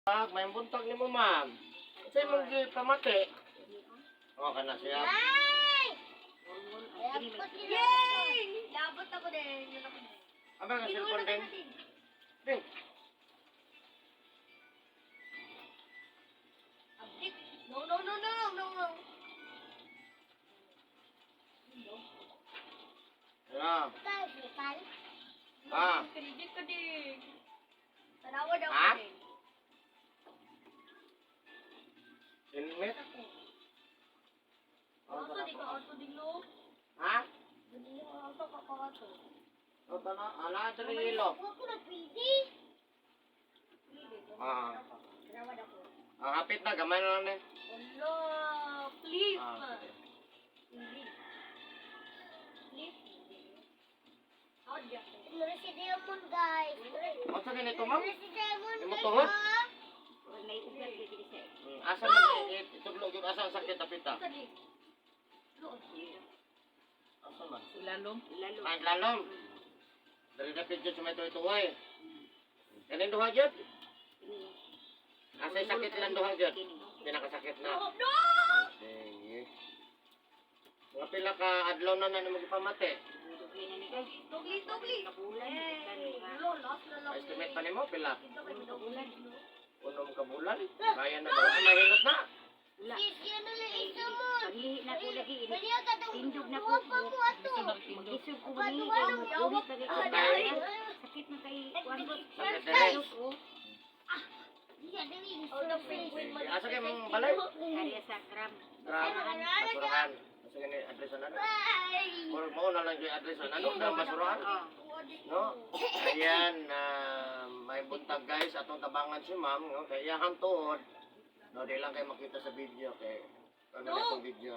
May buntag nimo, ma'am. Sa imong gipamati? Oh, kana siya. Ay! Yay! Labot ako din. Yun ako din. Aba ka cellphone Hinulog din. na din. Ding. Abdik. No, no, no, no, no, no. Ah. Ah. Credit ka din. Tanawa daw Ha? ka din. Helmet. Auto, di ka auto din, no? Ha? Dili mo auto ka pa auto. O tana, ala diri ilo. Huwag ko na pwede. Ah. Tanawa daw ko. Ah, hapit na gamay na lang ni. Wala. Please. Ah, sige. Hindi. Please. Ako diyan. Si Diamond, guys. Unsa ganito, ma'am? Si Diamond, Imo guys. tuhod? Ah. May ugat gid sa. Asa man itudlo gyud asa ang sakit dapita? Ito di. Loob. Asa man? Lalom. Lalom. Ay, lalom. Diri dapit jud sa may tuwi-tuwi. Kanin duha jud? Asa sakit lang duha jud? Pinakasakit na. No! No! Sige. Mga pila ka adlaw na na nimo gipamati. Tugli, tugli. Eh, lo, last na lang. Estimate pa nimo pila? Ito kay Bulan. Unom ka bulan. Kaya na ba? Ay, mahilot na. Wala. Si ano lang isa mo. Paglihi na ko lagi. Bali ka daw. Tindog na ko. Duwa pa mo ato. Magisog ko ni kay mo Okay. Sakit na kay kuan ko. Sakit diri. Oh, Oh, the penguin man. Sige, asa kay mong balay? Kaya sa kram. Gram. Basurahan. Asa gani address na? Bye. Murag mao na lang yung address na. Ano na basurahan? Oh. No? Ayan, may buntag guys, atong tabangan si ma'am, no? Kay iyahang tuod. No, di lang kayo makita sa video kay ano na itong video.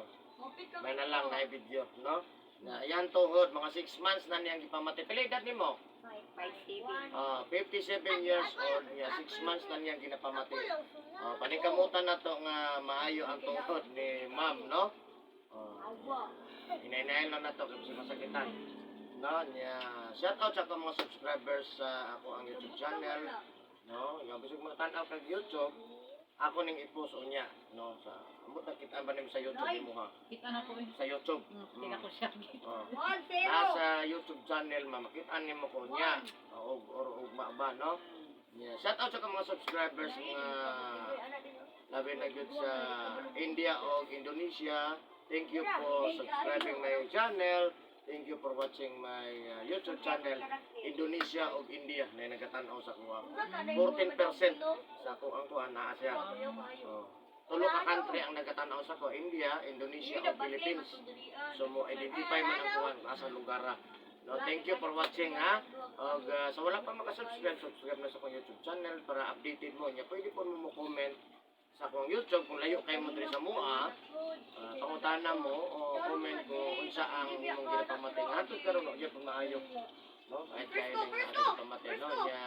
May na lang na video, no? Na iyang tuhod, mga 6 months na niyang gipamati. Pila edad nimo? 5'7". Ah, 57 years old niya, 6 months na niyang ginapamati. Oh, paningkamutan na to nga maayo ang tuhod ni ma'am, no? Oh, inainayan lang na to kasi masakitan. No, niya. Shout out sa akong mga subscribers sa ako ang YouTube channel. No, yung bisag mga tan-aw kag YouTube, ako ning i-post unya, no, sa ambot na kita ba nimo sa YouTube nimo ha? Kita na ko eh. Sa YouTube. Kita ko siya. Oh. 1-0. Nasa YouTube channel ma makita nimo ko niya. O or ugma ba, no? Yeah. Shout out sa akong mga subscribers nga labi na gyud sa India o Indonesia. Thank you for subscribing my channel. Thank you for watching my YouTube channel. Indonesia o India na nagatan-aw sa kuha. 14% sa ako ang kuha naa siya. Oh. Tulo ka country ang nagatan-aw sa ko, India, Indonesia o Philippines. So mo identify man ang kuan asa lugar. Ah. No, thank you for watching ha. Og sa wala pa maka-subscribe, subscribe na sa akong YouTube channel para updated mo niya. Pwede po mo mo-comment sa akong YouTube kung layo kayo mo diri sa mua, pangutana mo o comment ko unsa ang imong ginapamati. Hantod karon no, gyud maayo. No, kahit kaya ning ginapamati no niya.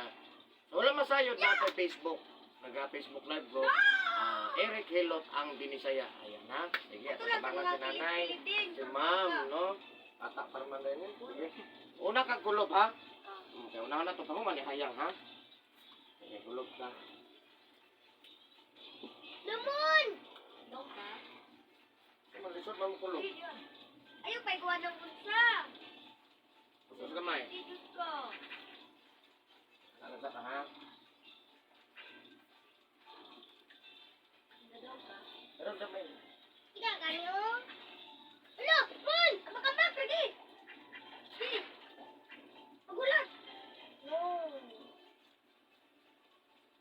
So wala masayod na ako Facebook. Naga-Facebook live ko. Ah, Eric Hilot ang Binisaya. Ayan ha. Sige, at tabangan si nanay. Si ma'am, no? Ata para man din. Sige. Una ka kulob ha. Okay, una na to pa mo manihayang ha. Sige, kulob ka. Lemon. Sige, Malisod ba mo kulob? Ayaw pa ikaw ng unsa. Usos gamay. Diyos ko. Ano sa ka ha? Pero gamay. Ika kayo. Alo, Mon! Makabak, lagi. Sige. Magulat. No.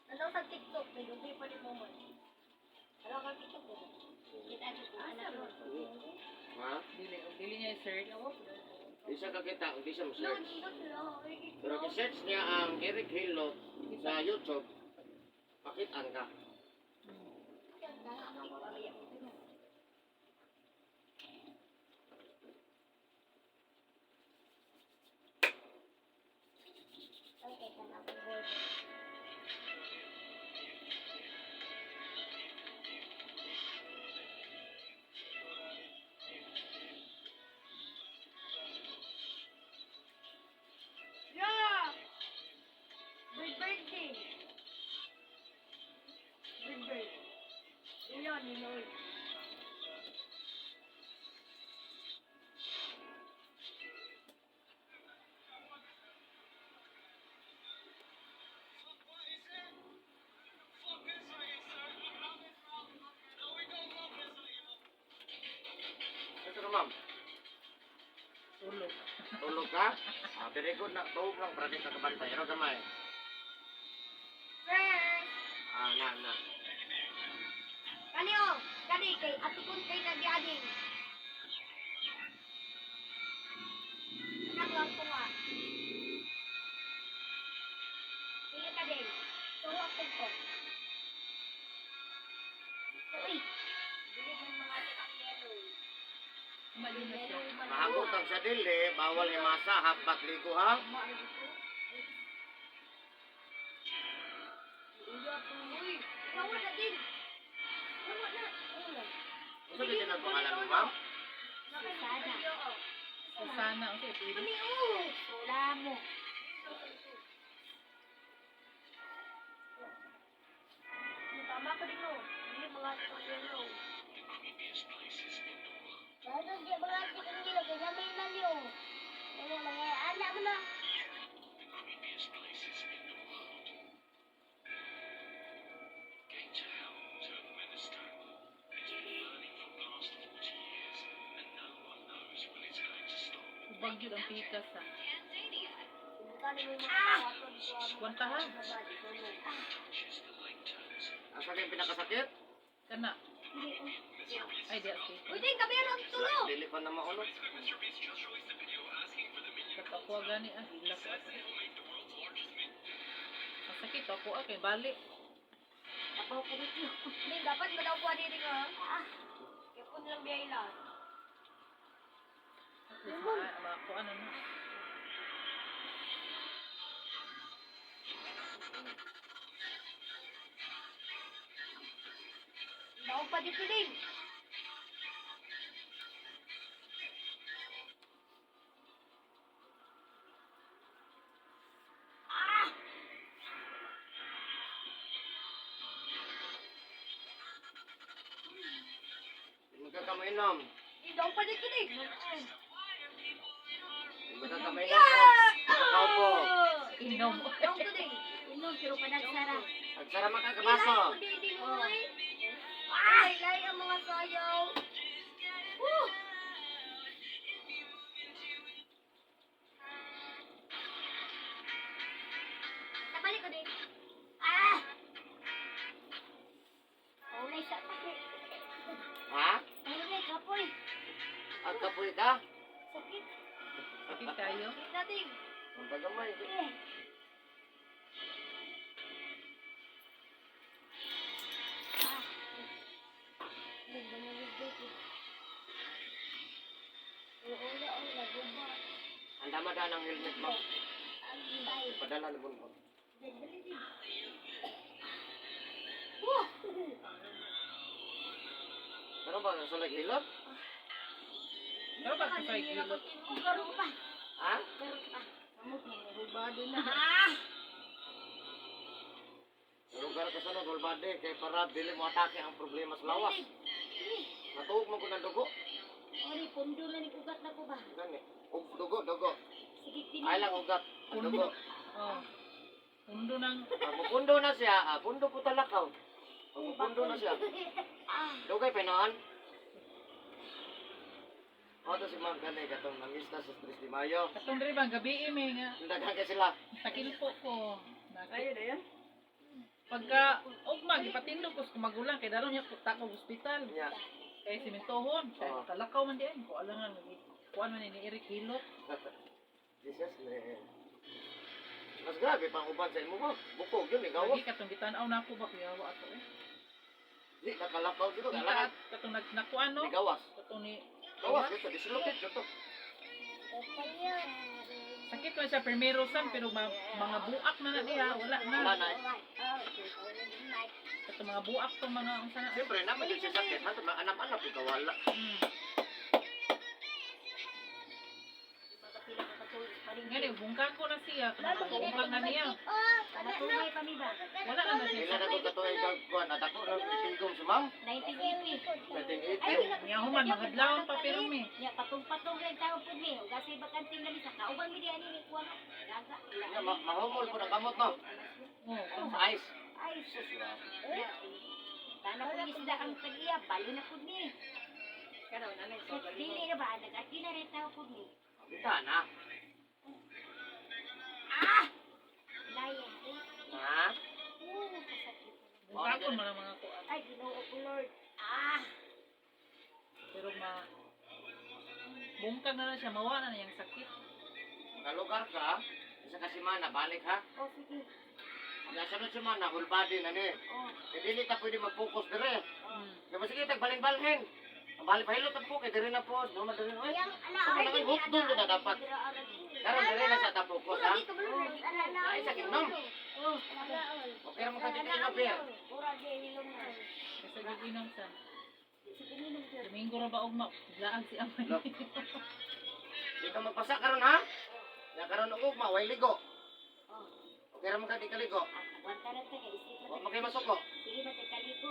Ano sa TikTok? May dubi pa ni Momon. Ano ka TikTok mo? Kita ko anak ko. Ha? Dili, dili niya i-search. Di siya kakita, hindi siya No, mo-search. no, Pero kung-search niya ang Eric Hilot sa YouTube, pakitaan ka. Okay, tama ko. Yeah! Bird birthday. ni Noy. Ito ka, ma'am. Tulog. Tulog ka? Ah, very good na. Tulog lang para di ka kabantay. Ano gamay? First. Ah, na, na. Kani oh, kani kay atukon kay nagiading. Anak lang ko nga. Sige ka din. Tuwa ko ko. Uy. Dili man mga ang yellow. Mali na siya. Mahagot ang sa dili, bawal himasa, hapat ligo ha. Uy, bawa na din. Bawa na. Uy. Ano ba tinag pangalan mo, ma'am? Susana. Susana, okay, pwede. Kani oh. Sulamo. Tama ka din oh. Dili mga ang yellow. Bago di mga chicken kilo kay gamay na liyo. Kaya mga anak mo na. Ubag yun ang pikas ha. Ah! Kuwan ka ha? Ang sakit pinakasakit? Kana. Ay, di ako. Uy, din kami ang tulo. Dili pa na maunod. Kat ako gani ah, hila ko ako. Masakit ako ah, kay bali. Abaw ko dito. Din dapat madaw ko diri ka. Ah. Kaya po nilang biyay lahat. At least ma ano na. Daog pa dito din. Magkakamainom. Daog pa dito din. Magkakamainom. Nakaupo. Inom. Daog to din. Inom pero panagsara. Agsara makakabaso. Hindi din uy. Ay, lay ang mga sayaw. Woo! Nabalik ko din. Ah! Ulay sa kapoy. Ha? Ulay kapoy. Ang kapoy ka? Sakit. Sakit kayo. Natin. Ang pagamay. Eh. Ah. Ganda na yung dito. Wala, wala, guba. Ang dama daan ang helmet mo. Ang bay. Padala na mo. Dali din. Pero ba sa sulag hilot? Pero ba sa hilot? Karoon pa. Ha? Karoon pa. Kamot mo hubado na. Lugar ka sa whole body kay para dili mo atake ang problema sa lawas. Natuog man ko ng dugo. Ori pundo na ni ugat na ko ba. Gani. Og dugo, dugo. Sige tini. Ay lang ugat. Ang dugo. Oh. Pundo ng Ah, mupundo na siya. Ah, pundo po talakaw. Ah, mupundo na siya. Dugay pa noon. O, to si Ma'am Gani, katong nangista sa 3 de Mayo. katong diri bang gabi eh, may nga Daghang kay sila. takilpo ko. Ayun na yan. Pagka ugma gipatindog ko sa magulang kay daron niya ta ko ospital. Nya. Kay simentohon, kay Oo. talakaw man diay ko alangan kuan man ni Eric Hilot. Jesus, ne. Mas grabe pang uban sa imo mo. Bukog yun, ikaw. Lagi katong gitan-aw na ako ba kuya wa ato eh. Di, nakalakaw dito. Kita Alangan. at katong nag nakuan no. Di gawas. Katong ni Gawas, ito. Dislocate ito. Sakit man siya primero sam pero mga buak na na diha wala na. Wala na eh. Katong mga buak tong mga unsa na. Siyempre, naman yun siya sakit. Hanto, mga anak-anak, ikaw wala. Ngani bungkag ko na siya, katong bungkag na niya. Oh, Matungay pa mi ba? Wala na na siya. Ila na kung katuig ka nagkuan, nadako na tigom si ma'am. 1980. 1980. Nya human mga adlawon pa pero mi. Nya patong-patong lang tao pud mi. Ug asay bakante na mi sa kauban mi di ani ni kuha. Gaga. Nya mahumol po na kamot no. Oh, Sa ice. Ay, Sus, grabe. Tana pud isda ang tag-iya, balo na pud ni. Dili na ba nag-ati na rin tao pud ni. Kita na. Ah! Laya. Ha? Oh, kasakit. bungkagon man ang mga kuan. Ay, Ginoo ko Lord. Ah! Pero ma bungkag na lang siya, mawa na niyang sakit. Kalugar ka, isa ka semana, balik ha. Oh, sige. Nga sunod semana, whole body na ni. Oh, Kaya dili ta pwede mag-focus dire. Mm. Kaya masige tag balhin-balhin. Ang bali pahilot ang po kay dire na po. No man dire oy. Yang ana Sa mga hook doon na dapat. Karon dire na sa ta focus ha. Di ka ba ana na. Ay sakit nom. Oh, Okay ra man ka dito na beer. Ura di hilom na. Kasi giinom sa Sige ninom sir. Domingo ra ba ugma? Laag si amay. Lo. Di ka magpasa karon ha. Ya karon og ugma way ligo. Oh, Okay ra man ka di ka ligo. ah, aguanta na ta kay isip Wa na. man kay masuko. Sige ba tay kaligo.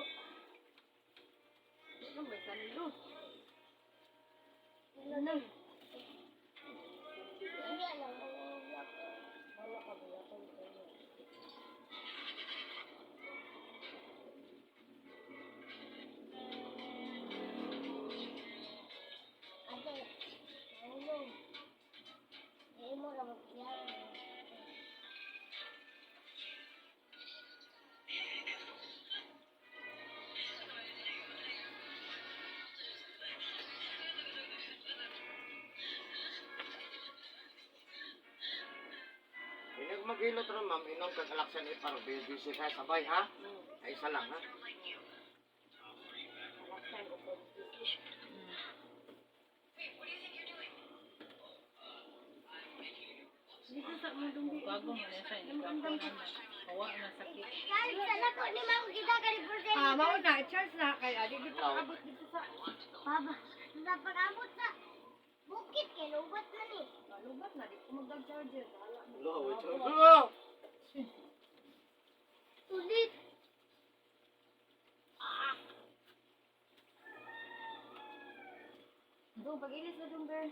Ate, nahulog. Hindi mo na magbiyahe. Hindi ko maghilot ron ma'am, inom kag alaksan ni para busy ka sabay ha. Ay isa lang ha. Alaksan o pud. Bungkagon man na siya, hindi ka na. Mawa na sakit. Charles, sana ko ni Ma'am kita ka ni Porcel. Ah, mao na, Charles na kay adi dito abot dito sa Baba, sa pag-abot sa bukid kay lubat na ni. Lubat na di ko magdag-charger. Bahala mo. Lo, wait. Lo. Ulit. Dong pag-ilis na dong girl.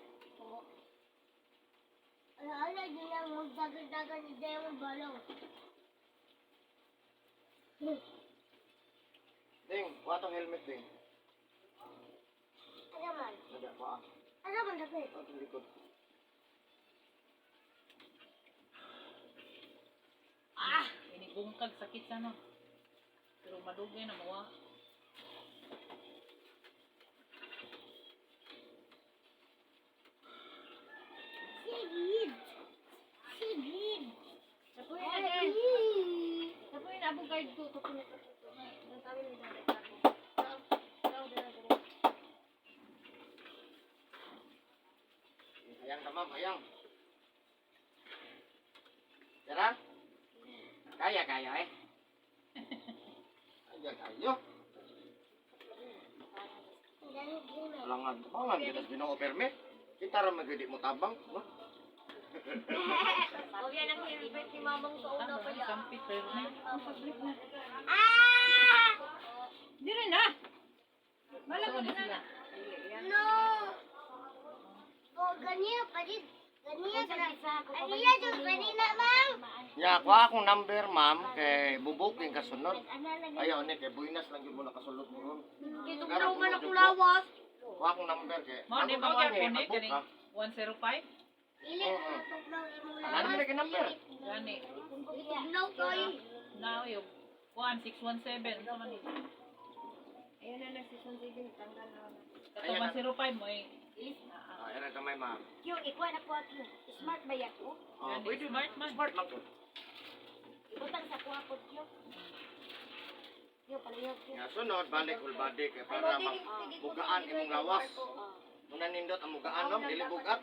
Ala-ala, di lang magdagal-dagal ni Demon Balong. Ding, kuha tong helmet ding. Ano man? Nada kuha. Ano man dapat? Atong likod. Inibungkag sakit sa no. Pero madugay na mawa. Sigid. Sigid. Sapuy na girl. Sapuy na abong guard ko to to. Nang tawin ni dada. Hayang ka ma'am, hayang. Tara. Kaya, kaya eh. Kaya, kayo. Alangan, pangan, ginas Ginoo perme. Kita ra magidi mo tabang, no? Oh, yan ang helmet ni Mamang sa una Tama, pa yan. sampit pero na. Ah! Dire na. Saan ni sila? No! Oh, ganiya pa din. Ganiya Unsa ka. bisa ko Ganiya jud kanina, ma'am. Ya, kuha akong number, ma'am, kay bubuking kasunod. Ana lang. Ayaw ni kay buinas lang gyud mo nakasulod mo ron. Dito ko man akong lawas. Kuha akong number kay. Mao ni Ako mao ka gyapon man, ni mag-book kaning ka. 105. Ili Oo. ko tugnaw imong Ano man lawas. kay number? Gani. Tugnaw kayo. Now yung kuan 617 unsa man ni? Ayun na na season 7 tanggal na. Kato 105 mo eh. Ah, yan ang kamay, ma'am. Kyo ikuha na ko Kyo. Smart ba ya ko? Oh, Gani, pwede. smart man. Smart lang to. Ibutang sa kuha po Kyo. Kyo palayo Kyo. Ya, sunod balik whole body kay para mabugaan imong lawas. Muna nindot ang mugaan no, dili bugat.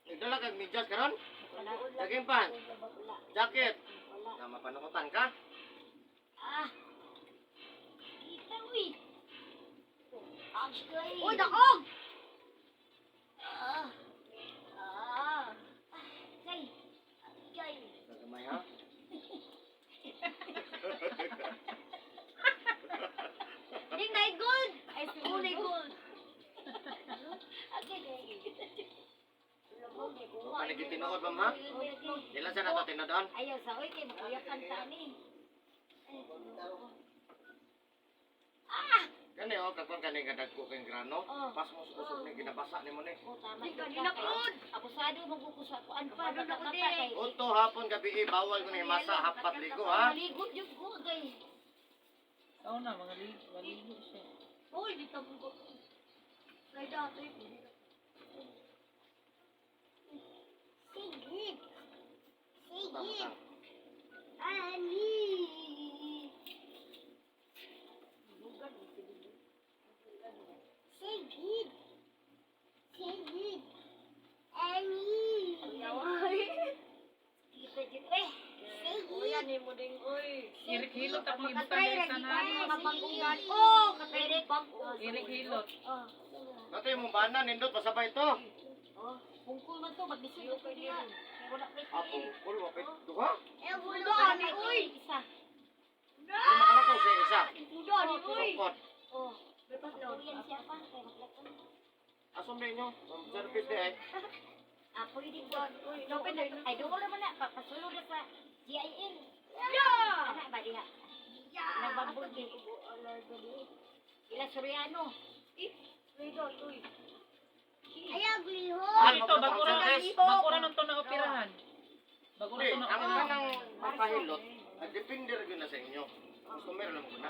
Nagdala kag medyas karon? Wala. Daging pan, Wala. jacket. Wala. Na mapanukutan ka? Ah. Kita uy. Agay. Uy, dakog. Ah. Ah. Kay Agay. Sa kamay ha. Tinuod ba, ma? Dila sa nato tinuodon. Ayaw sa oy kay makuyakan ta ni. Kani oh, kakon kani nga dagko kay grano. Oh. Pasmos usog ni ginabasa nimo ni. Oh, tama. Di ka Ka dinakod. Abusado mo ko sa kuan pa Abusado na ko bata din. kay. Uto hapon gabi eh, bawal ko ni masa hapat ligo ha. Maligot jud ko kay. Oo na, mga ligo, maligo siya. Uy, di ta ko. Ay, dati. Sige. Butang, Sige. butang. Ani. Sige. Sige. Ani. Kita jud eh. Uy, ani mo ding, uy. Eric Hilot akong ibutang Makatry diri ra sa gid nan. mga bagong gani. Oh, katry bago. Eric Hilot. Oh. Nato yung bana nindot pasabay to. Oh, pungkol man to maglisod ko diha. Wala pa Ah, pungkol wapit duha. Eh, Pudo ani, uy. Isa. Pero makalakaw siya isa. Pudo ani, uy. Sukot. Oh. Tuyan siya pa kay maglakon. Asom na inyo. Service di ay. Ah, pwede ko. Open na. Ay, duol naman na. Pasulod na sa GIN. Yeah! Ana ba diha? Nagbabog din. Ila Soriano. Uy, dot, uy. Ayaw, gliho. Mahal Ito, mo bago ang ra service. bago ra nang to na operahan. Bago ra Hindi, to na ang operahan. kanang mapahilot, ang depende rin na sa inyo. Customer lang mo na.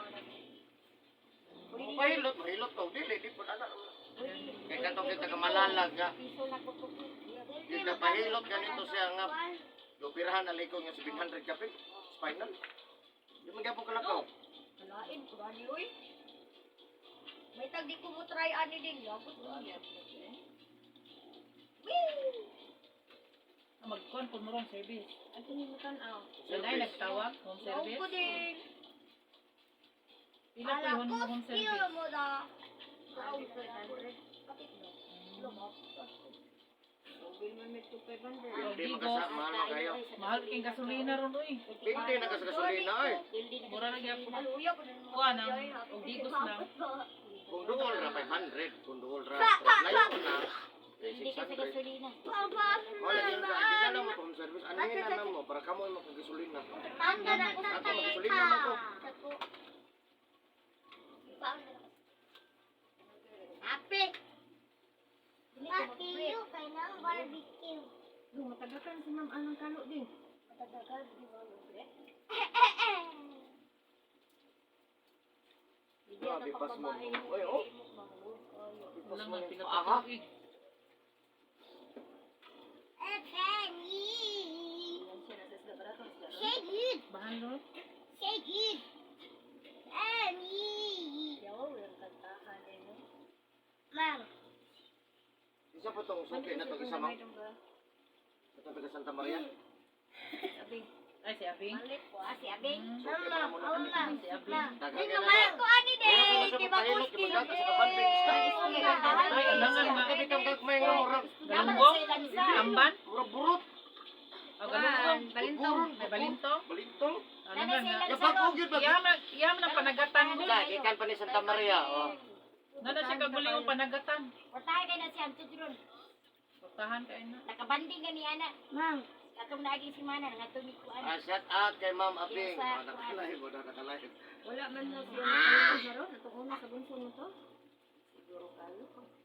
Kung mapahilot, mahilot ka. Dili, di po na. Kaya katong kita ka malalag nga. Piso na ko to. Di na pahilot ganito siya nga. Lupirahan na liko nga 700 kapil. Spinal. Di man gyapon kalakaw. Kalain ko ani, uy. May tag di ko mo try ani ding. Yakot ko ani. Ah, Magkuan pud mo ron service. Ay, kinimutan aw. Wala nagtawag home Yaw service. ko din. Pila po yung home service? mo da. Hindi makasama mahal kayo. Mahal king gasolina ron oy. Pinte na kas gasolina ay. Mura na gyapon. Aluya ko din. Kuan ang og digos lang. Kung duol ra 500, kung duol ra. Layo na. Eh, Hindi ka sa 600. gasolina. Wala yun ka. Hindi na mo home service. Ano yun na mo para kamo ay makagasolina. Ako magasolina man ko. Happy. Barbecue, kaya barbecue. Matagakan si Ma'am Anang Kalo din. Grabe pas mo. Oy, oh. Pas Wala mo nga yung pila paa. ka tuig. Penny. Shake it, Bahan ron. shake it. Penny. Ma'am. Isa po tong suki na tong isa ma'am. Itong taga Santa Maria. Ay si Abing. Ah, si Abing. Suki pa mo na. Si Abing. Daghang Ding naman ko ani ding. Di ba ko skill? Ay alangan nga. Kabitang gagmay nga murag Galunggong. Amban. murag burot. O galunggong. Balintong. Ay balintong. Balintong. Alangan nga. Yapag gyud ba? Iya man ang panagatan ko. Ka gikan pa ni Santa Maria oh. Nana siya kagulingong panagatan. Portahe kay na siya ang tudron. Portahan kay na. Nakabanding ka ni ana. Ma'am. Atong naaging si Mana nga tumig ko ana. Ah, shout out kay Ma'am Abing. Oh, nakalive, oh, nakalive. Wala man na siya nakaroon. Natong una sa bunso mo to.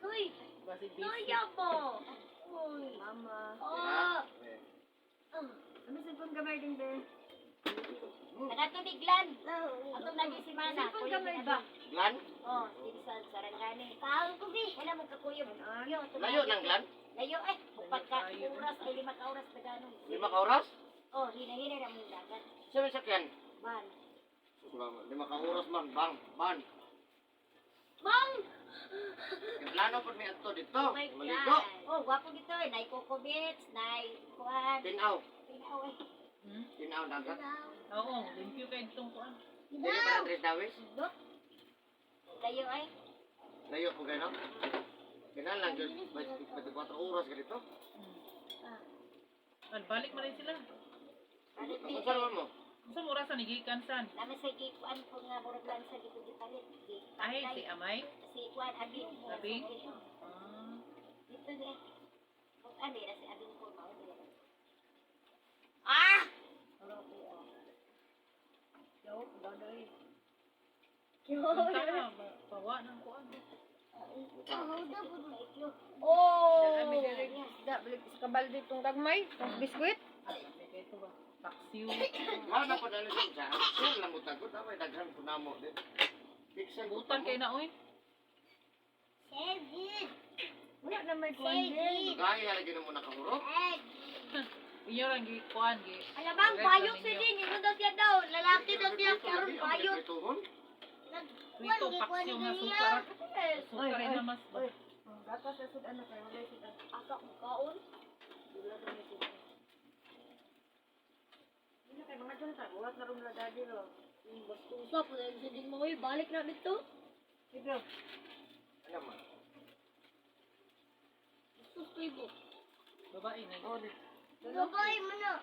Uy, Basig busy. tuyo po. Mama. Oh. Ano sa pong gamay ding be? Nagatumiglan. Atong naaging si Mana. Cellphone gamay ba? Glan? Oh, dito sa Sarangani. Kaon ko bi. Wala mo kakuyog. Yo, Layo ng Glan? Layo eh. Pagka oras ay 5 ka oras na ganun. 5 ka oras? Oh, hina-hina na mong dagat. Sa may sakyan? Man. 5 ka oras man, bang, ban. Ma'am. Kay plano pud mi adto dito. Oh my Maligo. God. Oh, gwapo dito eh. Nay Coco Beach, nay Kuan. Tinaw. Tinaw eh. Hmm? Tinaw dagat. Oo, limpyo kay itong kuan. Dili pa na Tres Dawis? Dot. Layo ay. Layo po kayo, no? Kinahanglan jud 24 oras ka dito. Al balik man rin sila. Kung saan mo? Unsa mo orasan ni gikan san? Namin sa gikuan ko nga murag lang sa dito gipalit. Ay si Amay. Si Kuan Abing. Abing? Ah. Dito niya. Kung ano, si Abing ko mao. dai. Punta na, pawa ng kuan. Oh! Kami diri isda balik sa kabalde tong gagmay, tong biskwit. Ito ba? Paksiw. Wala na po na siya. Sure lang mo tagod. Amay daghan po namo din. Pixel Butan kay na oy. Wala na may kuan din. Gaya lagi na mo nakahurot. Inyo lang gi kuan gi. Alabang bayot si Jin, ino daw siya daw. Lalaki daw siya karon bayot. Prituhon. Prito paksiw nga sukar. Sukar na mas ba. Gatas sa sud ano kay wala sud. Asa ko kaon? Hindi na kay mga dyan ta, buhat na ron na daddy ro. Bastusa po dahil si Jin mo balik na dito. Sige. Ano man? Bastos ko ibo. Babae na. Babae man na.